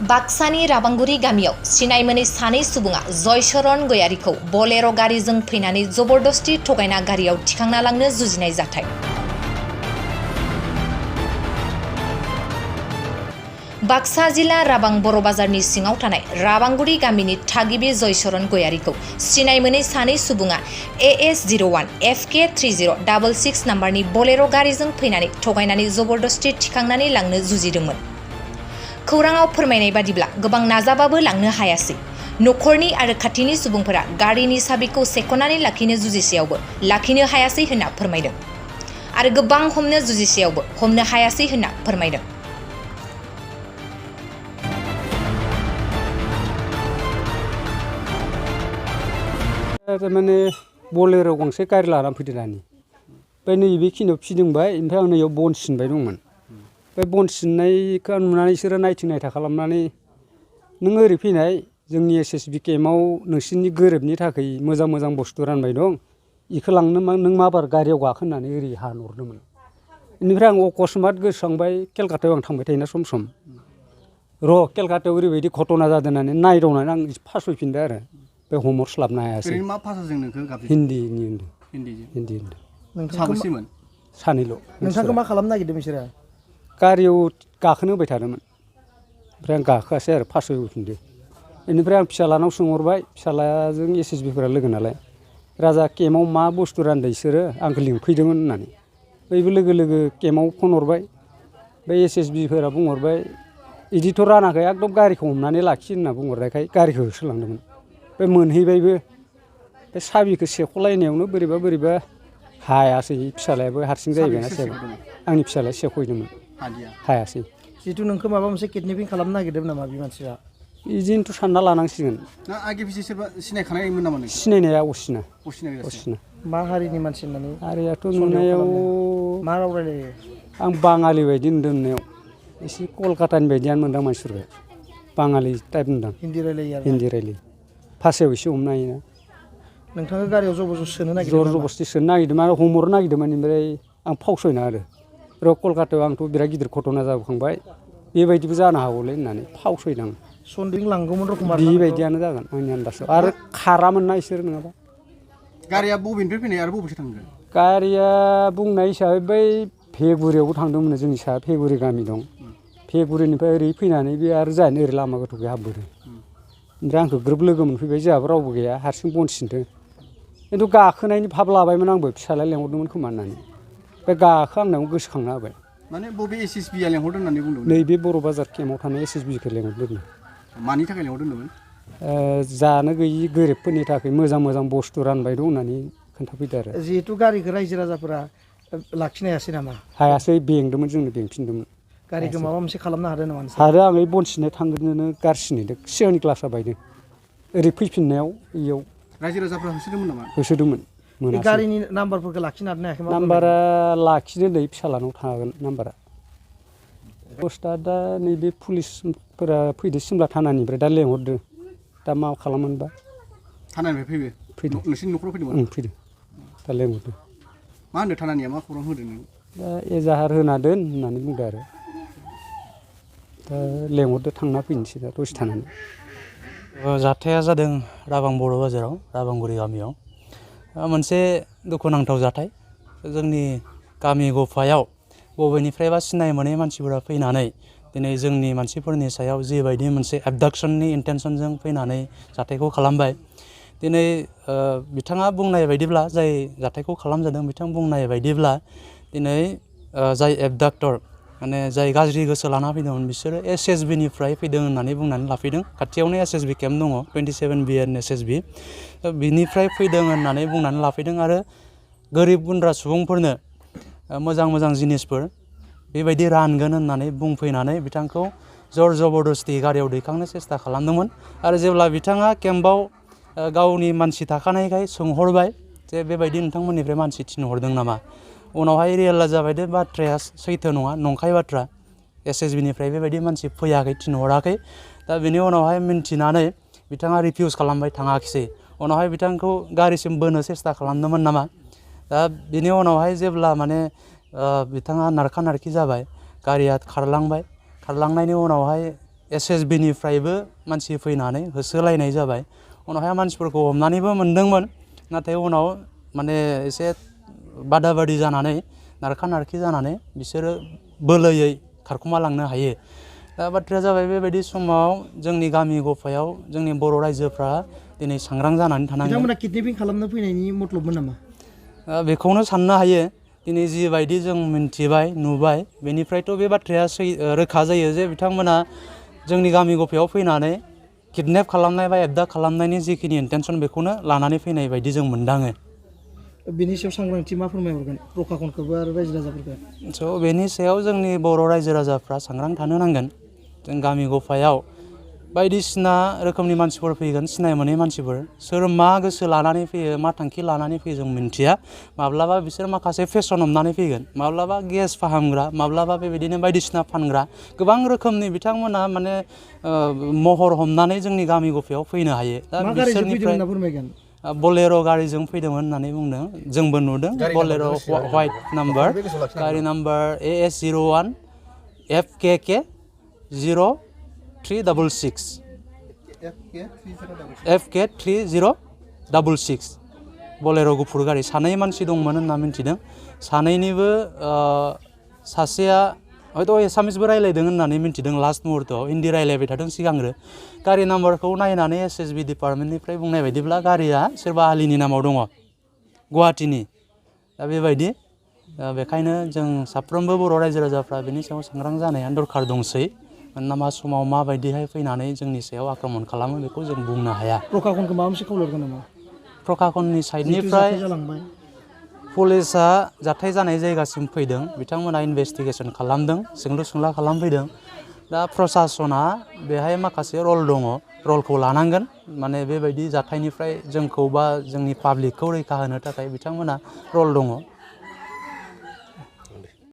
बाक्सानि राबांगुरि गामियाव सिनाय मोनै सानै सुबुङा जयसरन गयारिखौ बलेर' गारिजों फैनानै जबरदस्ति थगायना गारियाव थिखांना लांनो जुजिनाय जाथाय। बाक्सा जिल्ला राबां बर' बाजारनि सिङाव थानाय राबांगुरि गामिनि थागिबि जयसरन गयारिखौ सिनाय मोनै सानै सुबुङा AS01 FK3066 नाम्बारनि बलेर' गारिजों फैनानै थगायनानै जबरदस्ति थिखांनानै लांनो जुजिदोंमोन। खौराङाव फोरमायनाय बादिब्ला गोबां नाजाबाबो लांनो हायासै। नखरनि आरो खाथिनि सुबुंफोरा गारिनि साबिखौ सेख'नानै लाखिनो जुजिसेयावबो लाखिनो हायासै होनना फोरमायदों आरो गोबां हमनो जुजिसेयावबो हमनो हायासै होनना फोरमायदों। माने बलेर' गंसे गारि लानानै फैदों दानि ओमफ्राय नैबेखिनियाव फिदिंबाय ओमफ्राय आं नैयाव बन सिनबाय दंमोन। बे बन सिननायखौ नुनानै बिसोरो नायथिं नायथा खालामनानै नों ओरै फैनाय जोंनि SSB केम्पआव नोंसोरनि गोरोबनि थाखाय मोजां मोजां बुस्थु रानबाय दं बेखौ लांनो नों माबार गारियाव गाखोनानै ओरै हानहरदोंमोन। बेनिफ्राय आं अकस्मात गोसोखांबाय केलकातायाव आं थांबाय थायोना सम सम केलकातायाव ओरैबायदि घटना जादों होननानै नायदावनानै आं फासयफिनदों आरो बे हमहरस्लाबनो हायासै। ओरैनो मा भाषाजों नोंखौ गाबज्रिदों? हिन्दीनि होनदों। हिन्दी होनदों। साबेसेमोन? सानैल'। नोंथांखौ मा खालामनो नागिरदों बिसोरो? गारियाव गाखोनो होबाय थादोंमोन ओमफ्राय आं गाखोआसै आरो फासयबोफिनदो। बेनिफ्राय आं फिसालानाव सोंहरबाय, फिसालाजों SSBफोरा लोगो नालाय, राजा केम्पआव मा बुस्थु रानदों बिसोरो आंखौ लिंफैदोंमोन होननानै। बैबो लोगो लोगो केम्पआव फन हरबाय। बे SSBफोरा बुंहरबाय बिदिथ' रानाखै एकदम गारिखौ हमनानै लाखि होनना बुंहरनायखाय गारिखौ होसोलांदोंमोन। बे मोनहैबायबो बे साबिखौ सेख'लायनायावनो बोरैबा हायासै। फिसालायाबो हारसिं जाहैबायना आंनि फिसालाया सेख'हैदोंमोन हायासै। जिहेथु नोंखौ माबा मोनसे किडनेपिं खालामनो नागिरदों नामा बे मानसिया? बिदिनोथ' सानना लानांसिगोन। ना आगे फिसे सोरबा सिनायखानायमोन नामा नों? सिनायनाया असिना। मा हारिनि मानसि होननानै? हारियाथ' नुनायाव मा राव रायलायो? आं बाङालि बायदि नुदों नुनायाव। एसे कलकातानि बायदियानो मोनदां मानसिफोरखौ। बाङालि टाइप नुदां। हिन्दी रायलायो आरो? हिन्दी रायलायो। भाषायाव एसे हमनो हायोना। नोंथाङा गारियाव जबरदस्ति सोनो नागिरदों? जबरदस्ति सोनो नागिरदोंमोन, हमहरनो नागिरदोंमोन। ओमफ्राय आं फावसयना आरो कलकातायाव आंथ' बिराद गिदिर घटना जाबोखांबाय, बेबायदिबो जानो हागौलै होननानै फावसयदां। सन्देह लांगौमोन रखम आरो? बेबायदियानो जागोन आंनि आन्दासाव। आरो खारामोन ना इसोर नङाबा। गारिया बबेनिफ्राय फैनाय आरो बबेथिं थांदों? गारिया बुंनाय हिसाबै बै फेगुरियावबो थांदोंमोन। जोंनि साहा फेगुरि गामि दं। फेगुरिनिफ्राय ओरै फैनानै बे आरो जाहानो ओरै लामा गोथौखै हाबबोदों। ओमफ्राय आंखौ ग्रोब लोगो मोनफैबाय। जोंहाबो रावबो गैया, हारसिं बन सिनदों। खिन्थु गाखोनायनि भाब लाबायमोन आंबो, फिसालाया लेंहरदोंमोन खोमा होननानै। बे गाखोहांनायावनो गोसोखांना होबाय। माने बबे SSBआ लेंहरदों होननानै बुंदों? नैबे बर' बाजार केम्पआव थानाय SSBखौ लेंहरदों। मानि थाखाय लेंहरदोंमोन? जानो गैयि गोरिबफोरनि थाखाय मोजां मोजां बुस्थु रानबाय दं होननानै खोन्थाफैदो आरो। जिहेथु गारिखौ रायजो राजाफोरा लाखिनो हायासै नामा? हायासै, बेंदोंमोन, जोंनो बेंफिनदोंमोन। गारिखौ माबा मोनसे खालामनो हादों नामा? हादों। आं बन सिननाय थांग्रोनोनो गारसिनहैदों। सिगांनि ग्लासा बायदों। ओरै फैफिननायाव इयाव रायजो राजाफ्रा होसोदोंमोन नामा? होसोदोंमोन। बे गारिनि नाम्बारफोरखौ लाखिनो हादों ना हायाखै? नाम्बारा लाखिनो नै फिसालानाव थागोन नाम्बारा। पस्टआ दा नैबे पुलिसफोरा फैदो सिमला थानानिफ्राय दा लेंहरदों। दा मा खालामोनबा? थानानिफ्राय फैदों? नोंसिनि न'खराव फैदोंमोन? फैदों। दा लेंहरदों। मा होनदों थानानिया? मा खौरां होदों नों? दा एजाहार होना दोन होननानै बुंदों आरो। दा लेंहरदो, थांना फैनोसै दा दसे थानानै। जाथाया जादों राबां बर' बाजाराव, राबांगुरि गामियाव। मोनसे दुखुनांथाव जाथाय। जोंनि गामि गफायाव बबेनिफ्रायबा सिनाय मोनै मानसिफोरा फैनानै दिनै जोंनि मानसिफोरनि सायाव जिबायदि मोनसे एबडाक्सननि इन्टेनसनजों फैनानै जाथायखौ खालामबाय। दिनै बिथाङा बुंनाय बायदिब्ला, जाय जाथायखौ खालामजादों बिथां बुंनाय बायदिब्ला दिनै जाय एबडाक्टर, माने जाय गाज्रि गोसो लाना फैदोंमोन, बिसोरो SSBनिफ्राय फैदों होननानै बुंनानै लाफैदों। खाथियावनो SSB केम्प दङ, 27BN SSB। बिनिफ्राय फैदों होननानै बुंनानै लाफैदों आरो गोरिब गुन्द्रा सुबुंफोरनो मोजां मोजां जिनिसफोर बेबायदि रानगोन होननानै बुंफैनानै बिथांखौ जर जबरदस्ति गारियाव दैखांनो सेस्था खालामदोंमोन। आरो जेब्ला बिथाङा केम्पआव गावनि मानसि थाखानायखाय सोंहरबाय जे बेबायदि नोंथांमोननिफ्राय मानसि थिनहरदों नामा, उनावहाय रियेलाइज जाबाय दे बाथ्राया सैथो नङा, नंखाय बाथ्रा। SSBनिफ्राय बेबायदि मानसि फैयाखै, थिनहराखै। दा बेनि उनावहाय मिन्थिनानै बिथाङा रिफिउस खालामबाय, थाङाखिसै। उनावहाय बिथांखौ गारिसिम बोनो सेस्था खालामदोंमोन नामा। दा बेनि उनावहाय जेब्ला माने बिथाङा नारखा नारखि जाबाय, गारिया खारलांबाय। खारलांनायनि उनावहाय SSB निफ्रायबो मानसि फैनानै होसोलायनाय जाबाय उनावहाय मानसिफोरखौ हमनानैबो मोनदोंमोन नाथाय उनाव माने एसे बादाबादि जानानै नारखा नारखि जानानै बिसोरो बोलोयै खारखुमा लांनो हायो दा बाथ्राया जाबाय बेबायदि समाव जोंनि गामि गफायाव जोंनि बर' रायजोफ्रा दिनै सांग्रां जानानै थानांगोन बिथांमोना किडनेपिं खालामनो फैनायनि मतलबमोन नामा बेखौनो साननो हायो दिनै जिबायदि जों मिन्थिबाय नुबाय बेनिफ्रायथ' बे बाथ्राया रोखा जायो जे बिथांमोना जोंनि गामि गफायाव फैनानै किडनेप खालामनाय बा एबदाक्ट खालामनायनि जिखिनि इन्टेनसन बेखौनो लानानै फैनाय बायदि जों मोनदाङो बेनि सायाव सांग्रांथि मा फोरमायहरगोन प्रखाखनखौबो आरो रायजो राजाफोरखौ स' बेनि सायाव जोंनि बर' रायजो राजाफ्रा सांग्रां थानो नांगोन जों गामि गफायाव बायदिसिना रोखोमनि मानसिफोर फैगोन सिनाय मोनै मानसिफोर सोर मा गोसो लानानै फैयो मा थांखि लानानै फैयो जों मिन्थिया माब्लाबा बिसोर माखासे फेसन हमनानै फैगोन माब्लाबा गेस फाहामग्रा माब्लाबा बेबायदिनो बायदिसिना फानग्रा गोबां रोखोमनि बिथांमोना माने महर हमनानै जोंनि गामि गफायाव फैनो हायो दा बिसोरनिफ्राय बलेर' गारिजों फैदोंमोन होननानै बुंदों जोंबो नुदों बलेर' व्हाइट नाम्बार गारि नाम्बार AS01 FKK 0366 FK 3066 बलेर' गुफुर गारि सानै मानसि दंमोन होनना मिन्थिदों सानैनिबो सासेया हयथ' एसामिसबो रायलायदों होननानै मिन्थिदों लास्ट मुहुर्तआव हिन्दी रायलायबाय थादों सिगांग्रो गारि नाम्बारखौ नायनानै SSB डिपार्टमेन्टनिफ्राय बुंनाय बायदिब्ला गारिया सोरबा आलिनि नामाव दङ गुवाहाटीनि दा बेबायदि बेखायनो जों साफ्रोमबो बर' रायजो राजाफ्रा बेनि सायाव सांग्रां जानाया दरखार दंसै मानोना मा समाव माबायदिहाय फैनानै जोंनि सायाव आक्रमण खालामो बेखौ जों बुंनो हाया प्रखाखनखौ माबा मोनसे खावलायगोन नामा प्रखाखननि साइडनिफ्राय पुलिसा जाथाय जानाय जायगासिम फैदों बिथांमोना इनभेस्टिगेसन खालामदों सोंलु सोंला खालामफैदों दा प्रसासना बेहाय माखासे रल दङ रलखौ लानांगोन माने बेबायदि जाथायनिफ्राय जोंखौ बा जोंनि पाब्लिकखौ रैखा होनो थाखाय बिथांमोना रल दङ